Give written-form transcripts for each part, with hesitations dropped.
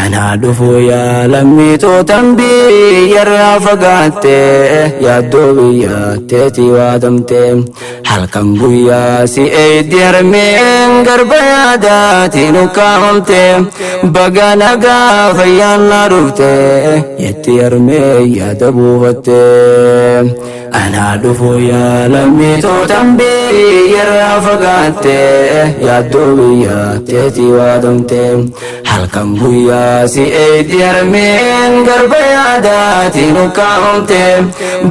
Anaa dhufuu yaa lammiitootan biyyarraa fagaatte, yaaddoo biyyaatteetii waadamte. Halkan guyyaa si eeydi harmeen, garba yaadaatiin ukkaamamte. Baga nagaa fayyaan naa dhufte jetti harmee yaada buufatte. Anaa dhufuu yaa lammiitootan biyyarraa fagaatte, yaaddoo biyyaatteetii waadamte. Halkan guyyaa si eeydi harmeen, garba yaadaatiin ukkaamamte.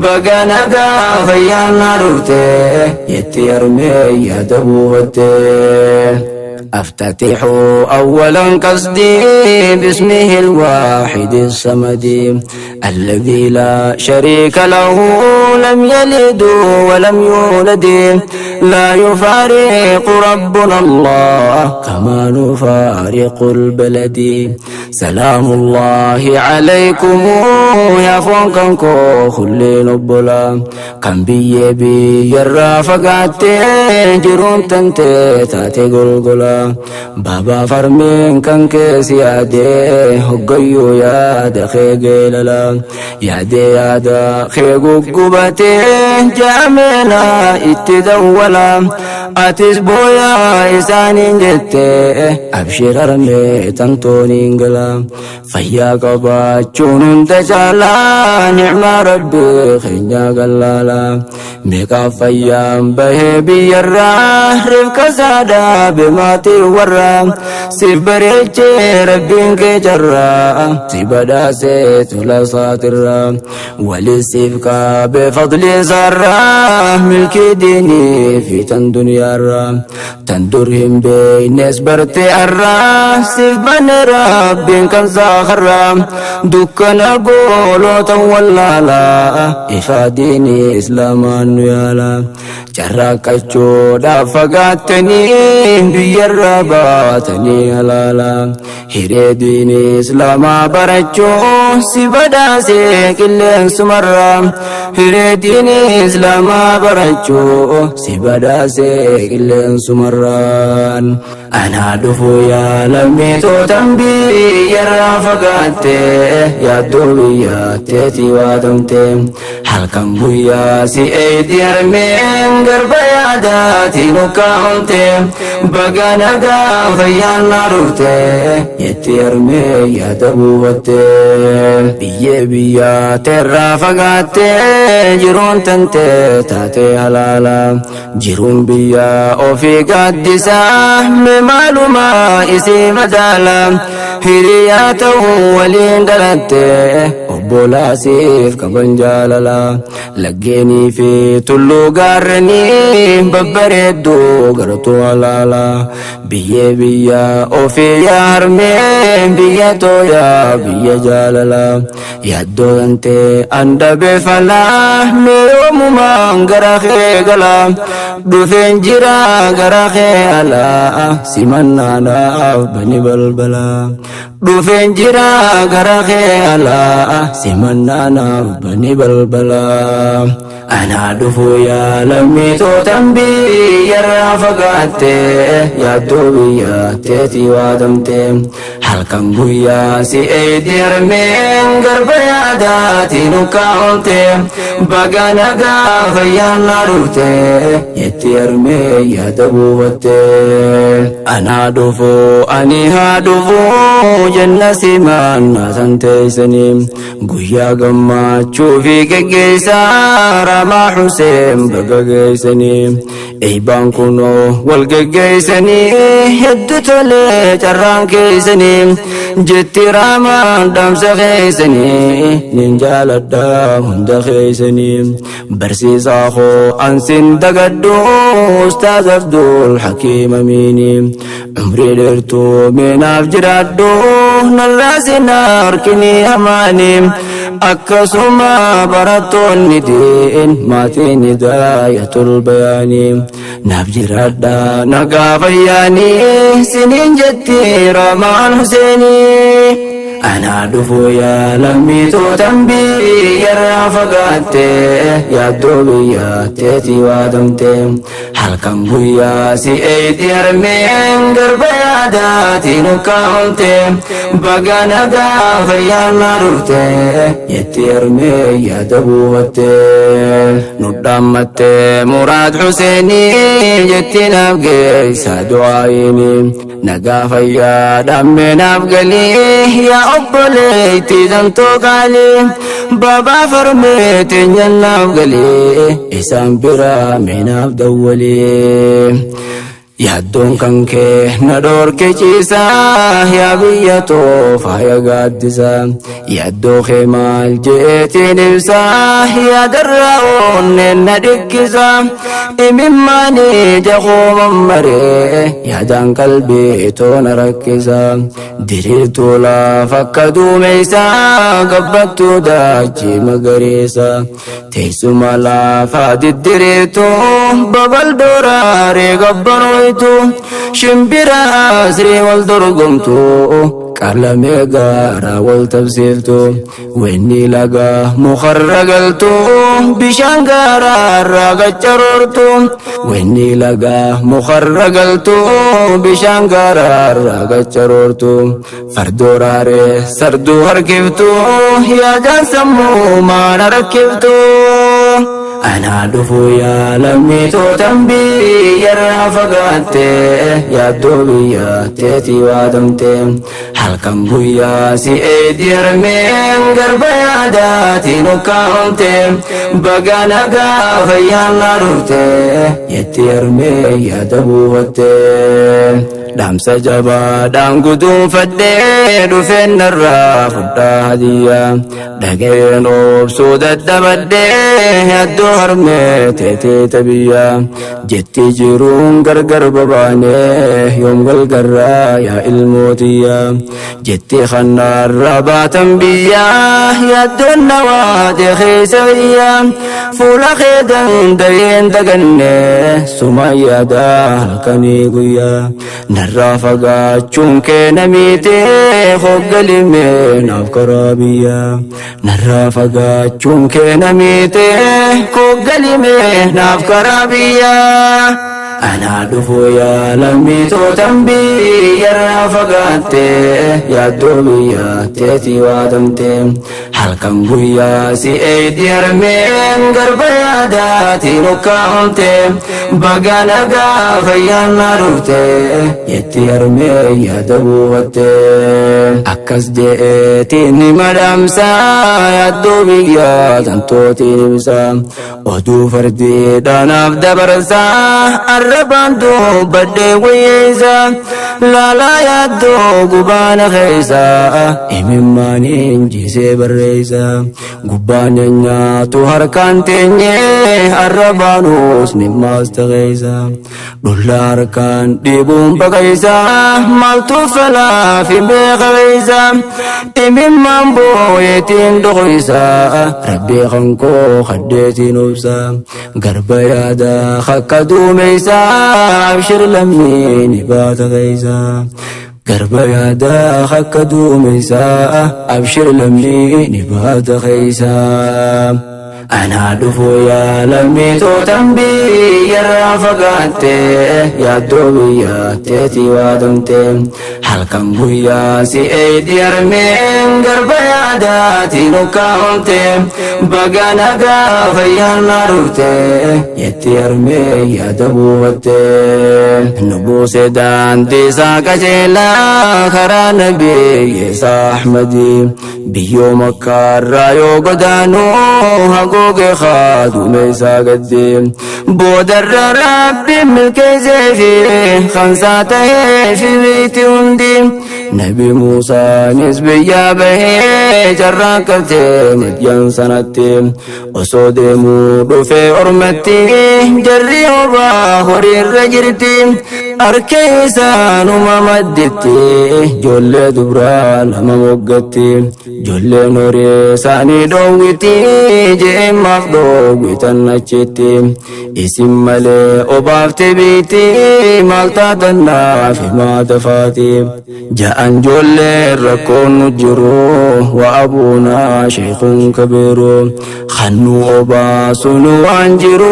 Baga nagaa fayyaan naa dhufte jetti harmee yaada buufatte. أفتتح أولا قصدي باسمه الواحد الصمد، الذي لا شريك له، لم يلد ولم يولد. لا يفارق ربنا الله كما نفارق البلد. سلام الله عليكم يا فوقنكو خلين البلا كم بي بي يرى fagaattee jiruun tantee taate golgola. Baabaa farmeen kan keessa yaadee hoggayyuu yaada kee geelala, yaadee yaada kee guggubatee jaameela itti dawwala. Atis booyaa isaaniin jettee, abshir harmee tantooniin gala. Fayyaa qabaachuun hunda caalaa, nicmaa rabbii keenyaa gallaala. Meeqaaf fayyaan bahee biyyarraa, rifka saadaa bemaatii warraa. Siif bareechee rabbiin kee carraa, si badhaasee tola isaatirraa. Walisiif qabe fadli isaarraa, milkii diinii fi tan duniyaarraa. Tan dur hin beeynes barte arraa, siif bane rabbiin kan saakarraa. Dukkana goolota wallaalaa, ifaa diinii islaamaan nu yaala. Carraaqqachuudhaaf fagaattanii biyyarraa baatanii halaala. Hiree diinii islaamaa barachuu si badhaasee qilleensumarraa. Hiree diinii islaamaa barachuu si badhaasee qilleensumarraan. Anaa dhufuu yaa lammiitootan biyyarraa fagaatte, yaaddoo biyyaatteetii waadamte. Halkan guyyaa si eeydi harmeen, garba yaadaatiin ukkaamamte. Baga nagaa fayyaan naa dhufte jetti harmee yaada buufatte. Biyyee biyyaateerraa fagaatte jiruun tantee taate halaala. Jiruun biyya ofii gaaddisaa, mee maalumaa isii madaala? Hiriyaa ta'uu waliin dhalatte, obbolaasiif qaban jaalala. Laggeenii fi tulluu gaarreenii babbareedduu gartuu halaala. Biyyee biyya ofii yaa harmee, biyya tooyaa, biyya jaalala. Yaaddoo tantee andabee falaa, mee yoomumaan gara kee gala? Dhufeen jira gara kee alaa, simannaadhaaf bani balbala. Dhufeen jira gara kee alaa, simannaanaaf bani balbala. Anaa dhufuu yaa lammiitootan biyyarraa fagaatte, yaaddoo biyyaatteetii waadamte. Halkan guyyaa si eeydi harmeen, garba yaadaatiin ukkaamamte. Baga nagaa fayyaan naa dhufte jetti harmee yaada buufatte. Anaa dhufuu, ani haa dhufuu jenna simaannaa san teessanii. Guyyaa gammachuu fi geggeessaa Raamaa Huseen baga geessanii. Eeybaan kunoo wal geggeessanii, hedduu tolee carraan keessanii jetti Raamaan dhaamsa keessanii. Nin jaaladha hunda keessanii. Barsiisaa koo ansin dagadhu, Ustaaz Abdul Hakiim Amiini, umrii dheertuu meenaaf jiraadhu, narraa sin harkinii hamaanii. Akkasuma barattoonni diin, maatiin Hidaayatul Bayaanii, naaf jiraadha nagaa fayyaanii siniin jetti Raamaan Huseenii. Anaa dhufuu yaa lammiitootan biyyarraa fagaatte, yaaddoo biyyaatteetii waadamte. Halkan guyyaa si eeyti harmeen, garba yaadaatiin ukkaamte. Baga nagaa fayyaan naa dhufte jetti harmee yaada buufatte. Nu dhaammatte Muraad Huseenii jetti naaf geessa du'aayiini. Nagaa fayyaa dhammee naaf galii yaa obboleettii tantoo qaalii, baabaa farmee teenyan naaf galii, isaan biraa mee naaf dawwalii. Yaaddoon kan kee na dhoorke ciisaa, yaa biyya too faaya gaaddisaa. Yaaddoo kee maal jeetiin ibsaa, yaadarraa onneen na dhikkisaa. Imimmaanii jahoo mammaree, yaadaan qalbii toona rakkisaa. Diriirtuu lafa akka duumessaa, gabbattuu daachii magariisa. Teessuma lafaa diddiriirtuu, babal dooraaree gabbanooytu. Shimbira asrii wal dorgomtu, qalamee gaaraa wal tabsiiftu. Wenni lagaa mukarra galtu, bishaan gaaraarraa gaccaroortu. Wenni lagaa mukarra galtu, bishaan gaaraarraa gaccaroortu. Fardooraaree sarduu harkiftu, yaadaan sammuu maana rakkiftu. Anaa dhufuu yaa lammiitootan biyyarraa fagaatte, yaaddoo biyyaatteetii waadamte. Halkan guyyaa si eeyti harmeen, garba yaadaatiin ukkaamte. Baga nagaa fayyaan naa dhufte jetti harmee yaada buufatte. Dhaamsa jabaadhaan guduunfadhee dhufeen narraa fudhaa hadiyyaa. Dhageen obsuu dadhabadhee, yaaddoo harmee teetee tabiyyaa. Jetti jiruun gargar babaanee, yoom galgarraa yaa ilmootiyyaa. Jetti kannaarraa baatan biyyaa, yaaddoon nawaate keessa biyyaa. Fuula kee danda'een daganne, suma yaadaa halkanii guyyaa. Narraa fagaachuun kee namiite, hoggalimee naaf karaa biyyaa. Narraa fagaachuun kee namiite, hoggalimee naaf karaa biyyaa. Anaa dhufuu yaa lammiitootan biyyarraa fagaatte, yaaddoo biyyaatteetii waadamte. Halkan guyyaa si eeyti harmeen, garba yaadaatiin ukkaamte. Baga nagaa fayyaan naa dhufte jetti harmee yaada buufatte. Akkas je'eetiin ni madamsaa, yaaddoo biyyaa tantootiin ibsaa. Oduu fardiidhaanaaf dabarsaa, arrabaan dubbadhee wayyeessa. Laalaa yaaddoo gubaana keessa, imimmaaniin jiisee barreessa. Gubbaan nyaatu harkaan teenyee, arrabaanuus nimmaas ta'eessa. Dhulla harkaan dhiibuun baqaysa, maaltu falaa fi beeqaysa. Imimmaan booyeetiin dhokoysa, rabbii kankoo kaddeetiin obsa. Garba yaadaa akka duumeysa, abshir lammiin baata keeysa. Garba yaadaa akka duumeysa, abshir lammiin baata keeysa. Anaa dhufuu yaa lammiitootan biyyarraa fagaatte, yaaddoo biyyaatteetii waadamte. Halkan guyyaa si eeyti harmeen, garba yaadaatiin ukkaamte. Baga nagaa fayyaan naa dhufte jetti harmee yaada buufatte. Nu buuse daandii isaa qajeelaa, karaa nabii isaa Ahmadii. Biyyoo makkaarraa yoo godaanu, haguuge kaadume isaa gaddi. Boodarra rabbi milkeessee fi kansaa tahee fi biitti hundi. Nabi Muusaanis biyyaa bahee, carraaqqatee Madyaan sanatti. Osoo deemuu dhufee ormatti, jarri obaa horiirra jirti. Harka isaanuma madditti, ijoollee dubraa lama moggatti. Ijoolleen horii isaanii dhoowwiti, je'emmaaf dhoowwitan achitti. Isin malee obaafte biitti, maal taatannaaf himaa dafaati. Ja'an. Ja'an joolleen rakkoon nu jiru wa abuunaa sheekun kabiiru kan nu obaasu nu waan jiru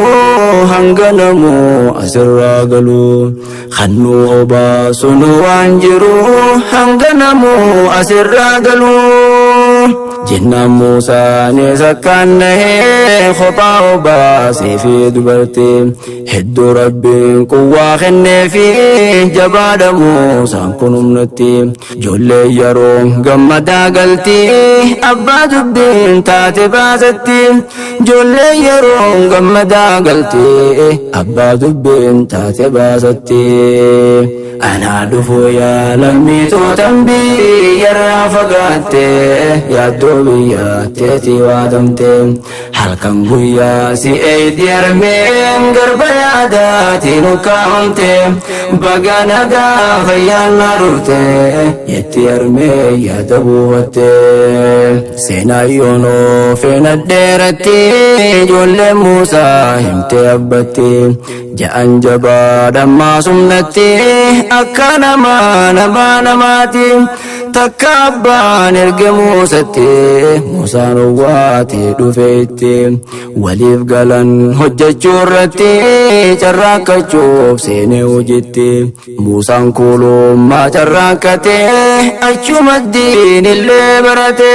hanga namuu asirraa galu kan nu obaasu nu waan jiru hanga namuu asirraa galu. Jennaan Muusaanis akkaan nahee kophaa obaasee fi dubartii hedduu Rabbiin quwwaa kennee fi jabaadha Muusaan kun humnatti ijoollee yeroo gammadaa galtii abbaa dubbiin taate baasatti ijoollee yeroo gammadaa galtii abbaa dubbiin taate baasatti. Anaa dhufuu yaa lammiitootan biyyarraa fagaatte yaaddoo biyyaatteetii waadamte halkan guyyaa si eeydi harmeen garba yaadaatiin ukkaamamte baga nagaa fayyaan naa dhufte jetti harmee yaada buufatte. Seenaa yoonoo feena dheeratti ijoolleen Muusaa himte abbatti ja'an jabaa dhammaa sumnatti akka namaa namaa namaati takka abbaan erge Muusatti Muusaan owwaate dhufe itti waliif galan hojjechuu irratti carraaqachuuf seenee hojitti Muusaan kuulummaa carraaqqate achuma diinillee barate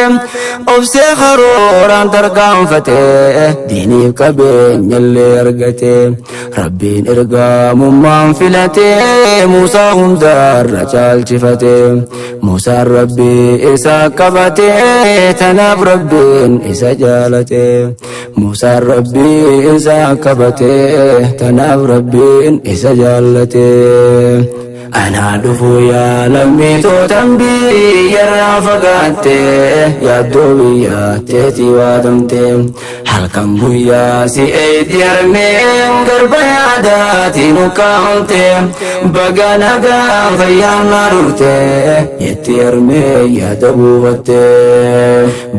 obsee karooraan tarkaanfate diiniif qabeenyallee argate Rabbiin ergamummaan filate Muusaa hundarra caalchifate Muusaan Rabbii isa qabate tanaaf Rabbiin isa jaalate Muusaan Rabbii isa qabate tanaaf Rabbiin isa jaallate. Anaa dhufuu yaa lammiitootan biyyarraa fagaatte yaaddoo biyyaatteetii waadamte halkan guyyaa si eeydi harmeen garba yaadaatiin ukkaamte baga nagaa fayyaan naa dhufte jetti harmee yaada buufatte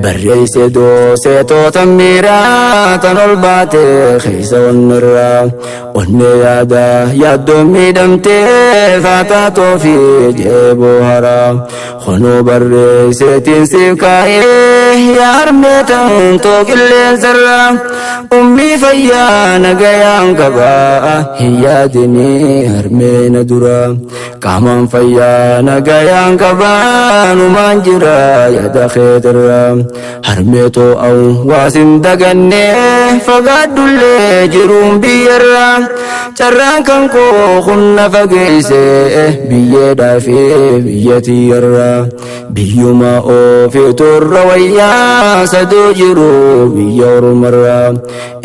barreesse doosee tootan miiraa tan ol baate keessa onnirraa onnee yaada yaaddoon miidhamtee faataa toofii jeeboo haraa kunoo barreesseetiin siif kaa'ee yaa harmee tantoo qilleensarraa ummii fayyaa nagayaan qabaa hin yaadinii harmee na dura qaamaan fayyaa nagayaan qabaa numaan jira yaada keetirraa harmee too'awu waasin dagannee fagaadhullee jiruun biyyarraa carraan kan koo kunna fageesse biyyeedhaa fi biyya tiyyarraa biyyuma ofii turra wayyaa saduu jiru biyya ormarraa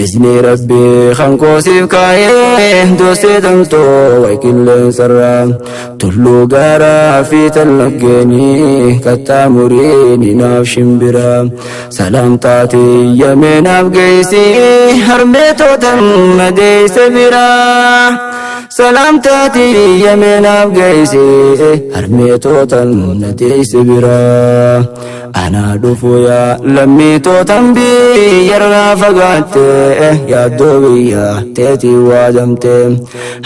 izni rabbii kan koosiif kaa'ee doosee tantoo way qilleensarraa tulluu gaaraa fi tallaggeenii qaxxaamuriin naaf shimbira salaamtaati yamee naaf geessi harmeetootan madeesse biraa salaamtaati yamee naaf geessi harmeetootan madeesse biraa. Anaa dhufu yaa lammiitootan biyyarraa fagaatte yaaddoo biyya teetii waadamte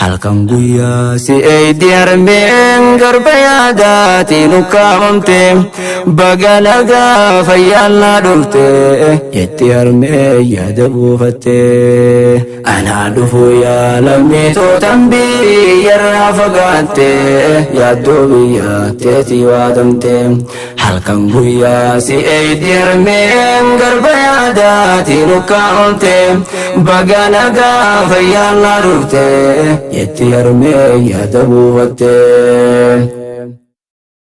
halkan guyyaa si eeydi harmeen garba yaadaatiin ukkaamamte baga nagaa fayyaan naa dhufte jetti harmee yaada buufatte. Anaa dhufu yaa lammiitootan biyyarraa fagaatte yaaddoo biyya teetii waadamte halkan guyyaa si eeydi harmeen garba yaadaatiin ukkaamamte baga nagaa fayyaan naa dhufte jetti harmee yaada buufatte.